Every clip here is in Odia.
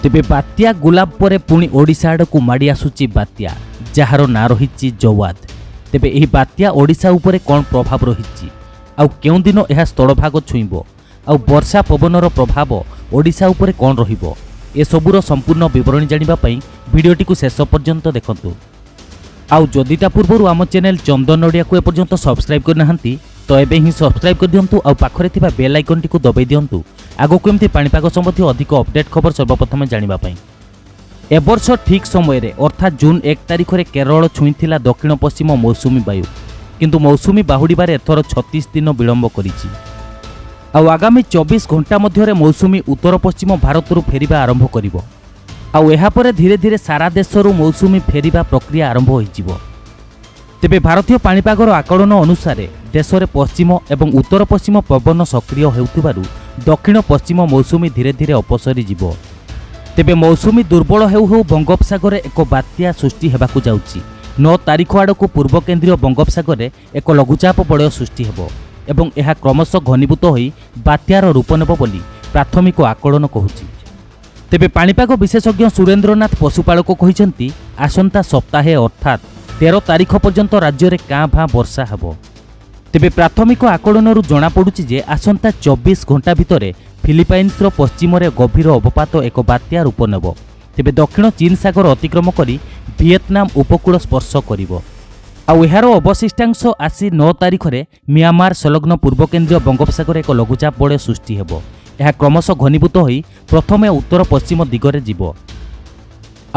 ତେବେ ବାତ୍ୟା ଗୁଲାବ ପରେ ପୁଣି ଓଡ଼ିଶା ଆଡ଼କୁ ମାଡ଼ି ଆସୁଛି ବାତ୍ୟା, ଯାହାର ନାଁ ରହିଛି ଜୱାଦ। ତେବେ ଏହି ବାତ୍ୟା ଓଡ଼ିଶା ଉପରେ କ'ଣ ପ୍ରଭାବ ରହିଛି, ଆଉ କେଉଁ ଦିନ ଏହା ସ୍ଥଳଭାଗ ଛୁଇଁବ, ଆଉ ବର୍ଷା ପବନର ପ୍ରଭାବ ଓଡ଼ିଶା ଉପରେ କ'ଣ ରହିବ, ଏସବୁର ସମ୍ପୂର୍ଣ୍ଣ ବିବରଣୀ ଜାଣିବା ପାଇଁ ଭିଡ଼ିଓଟିକୁ ଶେଷ ପର୍ଯ୍ୟନ୍ତ ଦେଖନ୍ତୁ। ଆଉ ଯଦି ତା ପୂର୍ବରୁ ଆମ ଚ୍ୟାନେଲ ଚନ୍ଦନ ଓଡ଼ିଆକୁ ଏପର୍ଯ୍ୟନ୍ତ ସବସ୍କ୍ରାଇବ୍ କରିନାହାନ୍ତି, ତ ଏବେ ହିଁ ସବସ୍କ୍ରାଇବ୍ କରିଦିଅନ୍ତୁ ଆଉ ପାଖରେ ଥିବା ବେଲ୍ ଆଇକନ୍ଟିକୁ ଦବାଇ ଦିଅନ୍ତୁ, ଆଗକୁ ଏମିତି ପାଣିପାଗ ସମ୍ବନ୍ଧୀୟ ଅଧିକ ଅପଡେଟ୍ ଖବର ସର୍ବପ୍ରଥମେ ଜାଣିବା ପାଇଁ। ଏବର୍ଷ ଠିକ୍ ସମୟରେ, ଅର୍ଥାତ୍ ଜୁନ୍ 1 ତାରିଖରେ କେରଳ ଛୁଇଁଥିଲା ଦକ୍ଷିଣ ପଶ୍ଚିମ ମୌସୁମୀ ବାୟୁ। କିନ୍ତୁ ମୌସୁମୀ ବାହୁଡ଼ିବାରେ ଏଥର 36 ଦିନ ବିଳମ୍ବ କରିଛି। ଆଉ ଆଗାମୀ 24 ଘଣ୍ଟା ମଧ୍ୟରେ ମୌସୁମୀ ଉତ୍ତର ପଶ୍ଚିମ ଭାରତରୁ ଫେରିବା ଆରମ୍ଭ କରିବ। ଆଉ ଏହାପରେ ଧୀରେ ଧୀରେ ସାରା ଦେଶରୁ ମୌସୁମୀ ଫେରିବା ପ୍ରକ୍ରିୟା ଆରମ୍ଭ ହୋଇଯିବ। ତେବେ ଭାରତୀୟ ପାଣିପାଗର ଆକଳନ ଅନୁସାରେ ଦେଶରେ ପଶ୍ଚିମ ଏବଂ ଉତ୍ତର ପଶ୍ଚିମ ପବନ ସକ୍ରିୟ ହେଉଥିବାରୁ ଦକ୍ଷିଣ ପଶ୍ଚିମ ମୌସୁମୀ ଧୀରେ ଧୀରେ ଅପସରି ଯିବ। ତେବେ ମୌସୁମୀ ଦୁର୍ବଳ ହେଉ ହେଉ ବଙ୍ଗୋପସାଗରରେ ଏକ ବାତ୍ୟା ସୃଷ୍ଟି ହେବାକୁ ଯାଉଛି। 9 ତାରିଖ ଆଡ଼କୁ ପୂର୍ବ କେନ୍ଦ୍ରୀୟ ବଙ୍ଗୋପସାଗରରେ ଏକ ଲଘୁଚାପ ବଳୟ ସୃଷ୍ଟି ହେବ ଏବଂ ଏହା କ୍ରମଶଃ ଘନୀଭୂତ ହୋଇ ବାତ୍ୟାର ରୂପ ନେବ ବୋଲି ପ୍ରାଥମିକ ଆକଳନ କହୁଛି। ତେବେ ପାଣିପାଗ ବିଶେଷଜ୍ଞ ସୁରେନ୍ଦ୍ରନାଥ ପଶୁପାଳକ କହିଛନ୍ତି, ଆସନ୍ତା ସପ୍ତାହେ, ଅର୍ଥାତ୍ 13 ତାରିଖ ପର୍ଯ୍ୟନ୍ତ ରାଜ୍ୟରେ କାଁ ଭାଁ ବର୍ଷା ହେବ। ତେବେ ପ୍ରାଥମିକ ଆକଳନରୁ ଜଣାପଡ଼ୁଛି ଯେ ଆସନ୍ତା 24 ଘଣ୍ଟା ଭିତରେ ଫିଲିପାଇନ୍ସର ପଶ୍ଚିମରେ ଗଭୀର ଅବପାତ ଏକ ବାତ୍ୟା ରୂପ ନେବ। ତେବେ ଦକ୍ଷିଣ ଚୀନ ସାଗର ଅତିକ୍ରମ କରି ଭିଏତନାମ ଉପକୂଳ ସ୍ପର୍ଶ କରିବ। ଆଉ ଏହାର ଅବଶିଷ୍ଟାଂଶ ଆସି 9 ତାରିଖରେ ମିଆଁମାର ସଂଲଗ୍ନ ପୂର୍ବ କେନ୍ଦ୍ରୀୟ ବଙ୍ଗୋପସାଗରରେ ଏକ ଲଘୁଚାପ ବଳୟ ସୃଷ୍ଟି ହେବ। ଏହା କ୍ରମଶଃ ଘନୀଭୂତ ହୋଇ ପ୍ରଥମେ ଉତ୍ତର ପଶ୍ଚିମ ଦିଗରେ ଯିବ,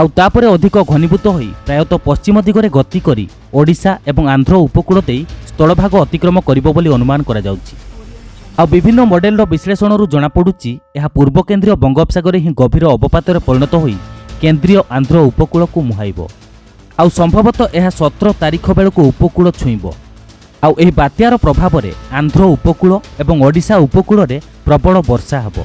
ଆଉ ତାପରେ ଅଧିକ ଘନୀଭୂତ ହୋଇ ପ୍ରାୟତଃ ପଶ୍ଚିମ ଦିଗରେ ଗତି କରି ଓଡ଼ିଶା ଏବଂ ଆନ୍ଧ୍ର ଉପକୂଳ ଦେଇ ସ୍ଥଳଭାଗ ଅତିକ୍ରମ କରିବ ବୋଲି ଅନୁମାନ କରାଯାଉଛି। ଆଉ ବିଭିନ୍ନ ମଡେଲର ବିଶ୍ଳେଷଣରୁ ଜଣାପଡ଼ୁଛି, ଏହା ପୂର୍ବ କେନ୍ଦ୍ରୀୟ ବଙ୍ଗୋପସାଗରରେ ହିଁ ଗଭୀର ଅବପାତରେ ପରିଣତ ହୋଇ କେନ୍ଦ୍ରୀୟ ଆନ୍ଧ୍ର ଉପକୂଳକୁ ମୁହାଇବ। ଆଉ ସମ୍ଭବତଃ ଏହା 17 ତାରିଖ ବେଳକୁ ଉପକୂଳ ଛୁଇଁବ। ଆଉ ଏହି ବାତ୍ୟାର ପ୍ରଭାବରେ ଆନ୍ଧ୍ର ଉପକୂଳ ଏବଂ ଓଡ଼ିଶା ଉପକୂଳରେ ପ୍ରବଳ ବର୍ଷା ହେବ।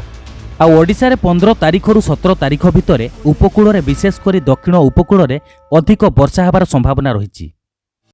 ଆଉ ଓଡ଼ିଶାରେ 15 ତାରିଖରୁ 17 ତାରିଖ ଭିତରେ ଉପକୂଳରେ, ବିଶେଷ କରି ଦକ୍ଷିଣ ଉପକୂଳରେ ଅଧିକ ବର୍ଷା ହେବାର ସମ୍ଭାବନା ରହିଛି।